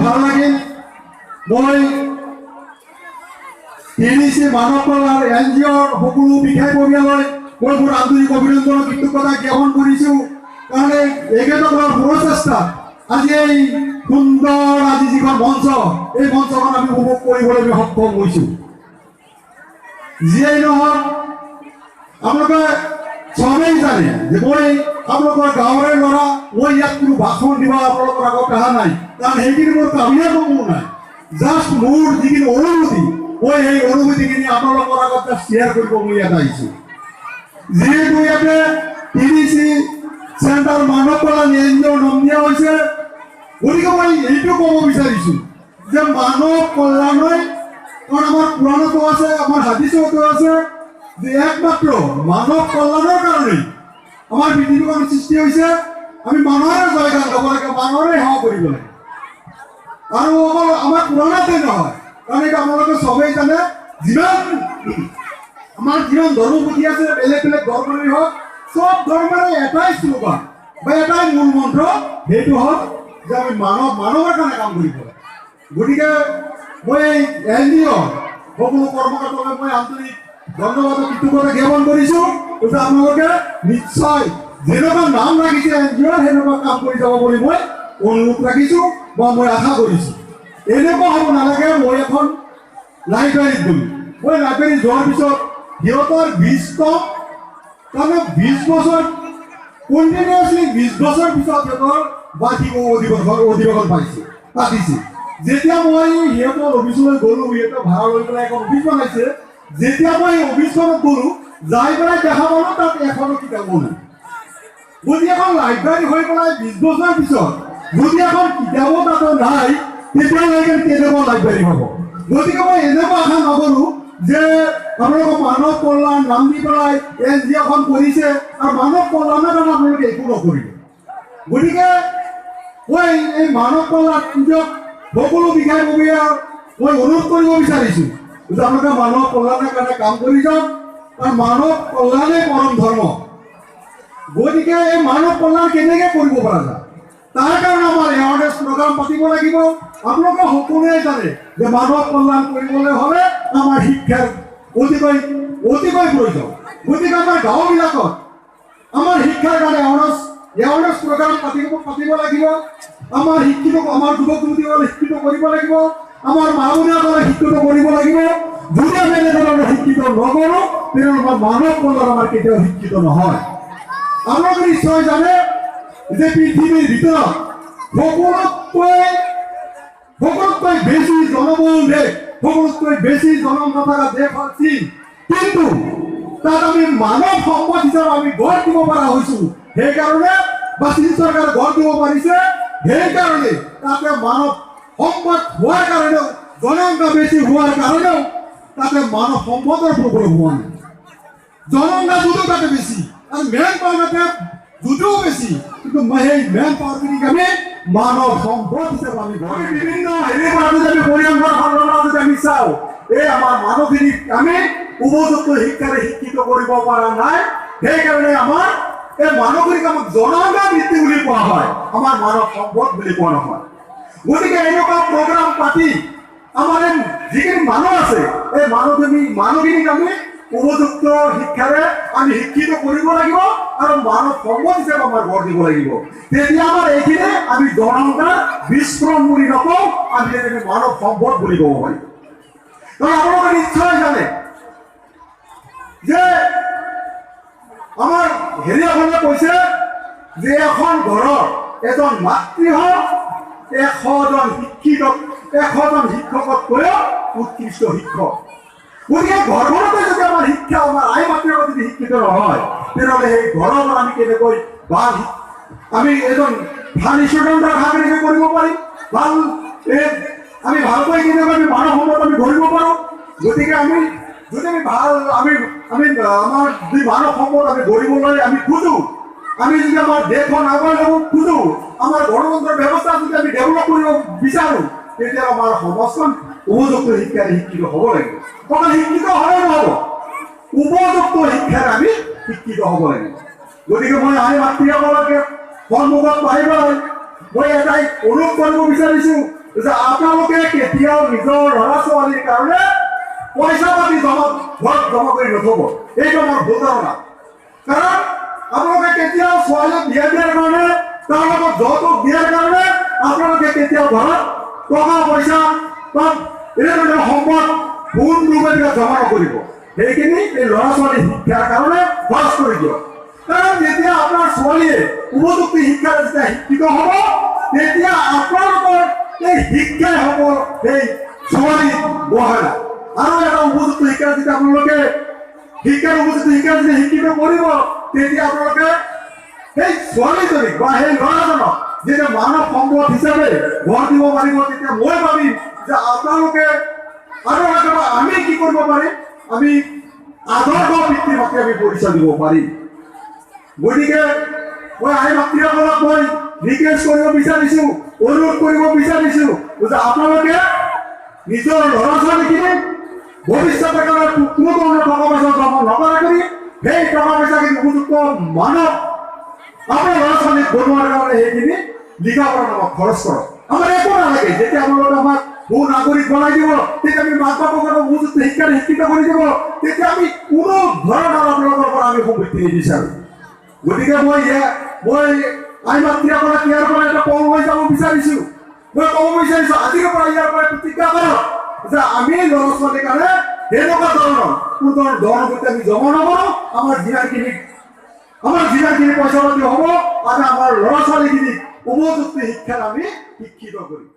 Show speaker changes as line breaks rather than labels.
ভাল লাগিল। মই টিডিচি মানৱ কল্যাণ এন জি অ'ৰ সকলো বিষয়ববীয়ালৈ মই মোৰ আন্তৰিক অভিনন্দন কৃতজ্ঞতা জ্ঞাপন কৰিছোঁ। কাৰণ এখেতসকলৰ প্ৰচেষ্টাত আজি এই সুন্দৰ আজি যিখন মঞ্চ, এই মঞ্চখন আমি উপভোগ কৰিবলৈ আমি সক্ষম হৈছোঁ। যিয়েই নহওক, আপোনালোকে চবেই জানে যে মই আপোনালোকৰ গাঁৱৰে ল'ৰা, মই ইয়াত কোনো ভাষণ দিব আপোনালোকৰ আগত অহা নাই, কাৰণ সেইখিনি মোৰ কামিয়াবো মোৰ নাই। জাষ্ট মোৰ যিখিনি অনুভূতি, মই সেই অনুভূতিখিনি আপোনালোকৰ আগত শ্বেয়াৰ কৰিব মই ইয়াত আহিছোঁ। যিহেতু ইয়াতে টিডিচি চেণ্টাৰ মানৱ কল্যাণ এন জি অ'ৰ নাম দিয়া হৈছে, গতিকে মই এইটো ক'ব বিচাৰিছোঁ যে মানৱ কল্যাণই, কাৰণ আমাৰ পুৰাণতো আছে, আমাৰ হাদিছতো আছে যে একমাত্ৰ মানৱ কল্যাণৰ কাৰণেই আমাৰ পৃথিৱীখন সৃষ্টি হৈছে। আমি মানৱৰে জয়গান গাব লাগে, মানৱৰে সেৱা কৰিব লাগে। আৰু অকল আমাৰ পুৰাণতে নহয়, কাৰণ এইটো আপোনালোকে চবেই জানে, যিমান আমাৰ যিমান ধৰ্মপুথি আছে, বেলেগ বেলেগ ধৰ্মৰে হওক, চব ধৰ্মৰে এটাই শ্লোগান বা এটাই মূল মন্ত্ৰ, সেইটো হ'ল যে আমি মানৱৰ কাৰণে কাম কৰিব লাগে। গতিকে মই এই এন জি অ' সকলো কৰ্মকৰ্তালৈ মই আন্তৰিক ধন্যবাদ কৃতজ্ঞতা জ্ঞাপন কৰিছোঁ। গতিকে আপোনালোকে নিশ্চয় যেনেকুৱা নাম ৰাখিছে এন জি অ'ৰ, সেনেকুৱা কাম কৰি যাব বুলি মই অনুৰোধ ৰাখিছোঁ বা মই আশা কৰিছোঁ। এনেকুৱা হ'ব নালাগে, মই এখন লাইব্ৰেৰীত গ'লোঁ, মই লাইব্ৰেৰীত যোৱাৰ পিছত সিহঁতৰ 20তম, তাৰমানে 20 বছৰ কণ্টিনিউৱাছলি 20 বছৰ পিছত সিহঁতৰ বাৰ্ষিক অধিৱেশন পাতিছে। যেতিয়া মই সিহঁতৰ অফিচলৈ গ'লোঁ, সিহঁতৰ ভাড়া লৈ পেলাই এখন অফিচ বনাইছে, যেতিয়া মই অফিচখনত গ'লোঁ, যাই পেলাই দেখা পালোঁ তাত এখনো কিতাপো নাই। গতিকে এখন লাইব্ৰেৰী হৈ পেলাই 20 বছৰ পিছত যদি এখন কিতাপো তাতো নাই, তেতিয়াহ'লে কেনেকুৱা লাইব্ৰেৰী হ'ব? গতিকে মই এনেকুৱা আশা নকৰোঁ যে আপোনালোকৰ মানৱ কল্যাণ নাম দি পেলাই এন জি অ'খন কৰিছে আৰু মানৱ কল্যাণৰ কাৰণে আপোনালোকে একো নকৰিব। গতিকে মই এই মানৱ কল্যাণ নিজক সকলো বিষয়ববীয়াৰ মই অনুৰোধ কৰিব বিচাৰিছোঁ যে আপোনালোকে মানৱ কল্যাণৰ কাৰণে কাম কৰি যাওক, কাৰণ মানৱ কল্যাণেই পৰম ধৰ্ম। গতিকে এই মানৱ কল্যাণ কেনেকৈ কৰিব পৰা যায়, তাৰ কাৰণে আমাৰ এৱাৰনেছ প্ৰগ্ৰাম পাতিব লাগিব। আপোনালোকে সকলোৱে জানে যে মানৱ কল্যাণ কৰিবলৈ হ'লে আমাৰ শিক্ষাৰ অতিকৈ অতিকৈ প্ৰয়োজন। গতিকে আমাৰ গাঁওবিলাকত আমাৰ শিক্ষাৰ কাৰণে এৱাৰনেছ প্ৰগ্ৰাম পাতিব লাগিব। আমাৰ শিক্ষিত, আমাৰ যুৱক যুৱতীসকলে শিক্ষিত কৰিব লাগিব, আমাৰ মা বোনসকলে শিক্ষিত কৰিব লাগিব। যদি আমি এনেধৰণৰ শিক্ষিত নকৰোঁ, তেনেহ'লে আমাৰ মানৱ কল্যাণ আমাৰ কেতিয়াও শিক্ষিত নহয়। আপোনালোকে নিশ্চয় জানে যে পৃথিৱীৰ ভিতৰত সকলোতকৈ বেছি জনবহুল দেশ, সকলোতকৈ বেছি জনম নথকা দেশ হ'ল চীন। কিন্তু তাত আমি মানৱ সম্পদ হিচাপে আমি গঢ় দিব পৰা হৈছোঁ, সেইকাৰণে বা চীন চৰকাৰে গঢ় দিব পাৰিছে, সেইকাৰণে তাতে মানৱ সম্পদ হোৱাৰ কাৰণেও, জনসংখ্যা বেছি হোৱাৰ কাৰণেও তাতে মানৱ সম্পদৰ প্ৰব্লেম হোৱা নাই। জনসংখ্যা যদিও তাতে বেছি আৰু মেন পাৱাৰ তাতে যদিও বেছি, কিন্তু সেই মেন পাৱাৰখিনিক আমি মানৱ সম্পদ হিচাপে আমি গঢ় বিভিন্ন হেৰিৰ পৰা যদি আমি পৰিসংখ্যাৰ ফালৰ পৰা যদি আমি চাওঁ, এই আমাৰ মানুহখিনিক আমি উপযুক্ত শিক্ষাৰে শিক্ষিত কৰিব পৰা নাই। সেইকাৰণে আমাৰ এই মানুহখিনিক আমাক জনসংখ্যা বৃদ্ধি বুলি কোৱা হয়, আমাৰ মানৱ সম্পদ বুলি কোৱা নহয়। গতিকে এনেকুৱা প্ৰগ্ৰাম পাতি আমাৰ এই যিখিনি মানুহ আছে, এই মানুহখিনিক আমি উপযুক্ত শিক্ষাৰে আমি শিক্ষিত কৰিব লাগিব আৰু মানৱ সম্পদ হিচাপে আমাৰ গঢ় দিব লাগিব। তেতিয়া আমাৰ এইখিনি আমি জনসংখ্যাৰ বিস্ফোৰণ বুলি নকওঁ, আমি তেনেকৈ মানৱ সম্পদ বুলি ক'ব পাৰিম। কাৰণ আপোনালোকে নিশ্চয় জানে যে আমাৰ হেৰি এখনে কৈছে যে এখন ঘৰৰ এজন মাতৃ হওক, 100জন শিক্ষিত, 100জন শিক্ষকতকৈও উৎকৃষ্ট শিক্ষক। গতিকে ঘৰখনতে যদি আমাৰ শিক্ষা, আমাৰ আই মাতৃসকল যদি শিক্ষিত নহয়, তেনেহ'লে সেই ঘৰৰ পৰা আমি কেনেকৈ ভাল আমি এজন ভাল ষ্টুডেণ্টৰ আশা কেনেকৈ কৰিব পাৰিম, ভাল এই আমি ভালকৈ কেনেকৈ আমি মানৱ সম্পদ আমি গঢ়িব পাৰোঁ। গতিকে আমি যদি আমি ভাল আমি আমি আমাৰ যি মানৱ সম্পদ আমি গঢ়িবলৈ আমি খোজোঁ, আমি যদি আমাৰ দেশখন আগুৱাই ল'ব খোজোঁ, আমাৰ গণতন্ত্ৰৰ ব্যৱস্থা যদি আমি ডেভেলপ কৰিব বিচাৰোঁ, তেতিয়া আমাৰ সমাজখন উপযুক্ত শিক্ষাৰে শিক্ষিত হ'ব লাগিব। অকল শিক্ষিত হ'লেই নহ'ব, উপযুক্ত শিক্ষাৰে আমি শিক্ষিত হ'ব লাগিব। গতিকে মই আই মাতৃসকলকে সন্মুখত পাই পেলাই মই এটাই অনুৰোধ কৰিব বিচাৰিছোঁ যে আপোনালোকে কেতিয়াও নিজৰ ল'ৰা ছোৱালীৰ কাৰণে পইচা পাতি জমা ঘৰত জমা কৰি নথব। এইটো আমাৰ ভুল ধাৰণা। কাৰণ আপোনালোকে কেতিয়াও ছোৱালীক বিয়া দিয়াৰ কাৰণে, তাৰ লগত যৌতুক দিয়াৰ কাৰণে আপোনালোকে কেতিয়াও ঘৰত টকা পইচা বা এনেধৰণৰ সম্পদ সোণ ৰূপে জমা নকৰিব। সেইখিনি এই ল'ৰা ছোৱালী শিক্ষাৰ কাৰণে খৰচ কৰি দিয়ক। কাৰণ যেতিয়া আপোনাৰ ছোৱালীয়ে উপযুক্ত শিক্ষাৰে যেতিয়া শিক্ষিত হ'ব, তেতিয়া আপোনালোকৰ এই শিক্ষাই হ'ব সেই ছোৱালী গহনা। আৰু এটা উপযুক্ত শিক্ষা যেতিয়া আপোনালোকে শিক্ষাৰ উপযুক্ত শিক্ষা যেতিয়া শিক্ষিত কৰিব, তেতিয়া আপোনালোকে সেই ছোৱালীজনীক বা সেই ল'ৰাজনক যেতিয়া মানৱ সম্পদ হিচাপে গঢ় দিব পাৰিব, তেতিয়া মই ভাবিম যে আপোনালোকে আৰু আমি কি কৰিব পাৰিম, আমি আদৰ্শ পিতৃ মাতৃ আমি পৰিচয় দিব পাৰিম। গতিকে মই আই মাতৃসকলক মই ৰিকুৱেষ্ট কৰিব বিচাৰিছো, অনুৰোধ কৰিব বিচাৰিছো যে আপোনালোকে নিজৰ ল'ৰা ছোৱালীখিনিক ভৱিষ্যতৰ কাৰণে কোনো ধৰণৰ টকা পইচা জমা নকৰা কৰি সেই টকা পইচাখিনি উপযুক্ত মানৱ আপোনাৰ ল'ৰা ছোৱালীক বনোৱাৰ কাৰণে সেইখিনি লিখা পঢ়া নামত খৰচ কৰক। আমাৰ একো নালাগে। যেতিয়া আপোনালোকে আমাক সু নাগৰিক বনাই দিব, তেতিয়া আমি মাক বাপেকক উপযুক্ত শিক্ষাৰে শিক্ষিত কৰি দিব, তেতিয়া আমি কোনো ধৰণৰ আপোনালোকৰ পৰা আমি সম্পত্তি নিবিচাৰোঁ। গতিকে মই আই মাতৃসকলক ইয়াৰ পৰা এটা পল হৈ যাব বিচাৰিছো। মই ক'ব বিচাৰিছো আজিৰ পৰা ইয়াৰ পৰা প্ৰতিজ্ঞা কৰক যে আমি ল'ৰা ছোৱালীৰ কাৰণে তেনেকুৱা ধৰণৰ কোনো ধৰণৰ ধন সম্পত্তি আমি জমা নকৰোঁ। আমাৰ যিমানখিনি পইচা পাতি হ'ব, আমি আমাৰ ল'ৰা ছোৱালীখিনিক উপযুক্ত শিক্ষাত আমি শিক্ষিত কৰিম।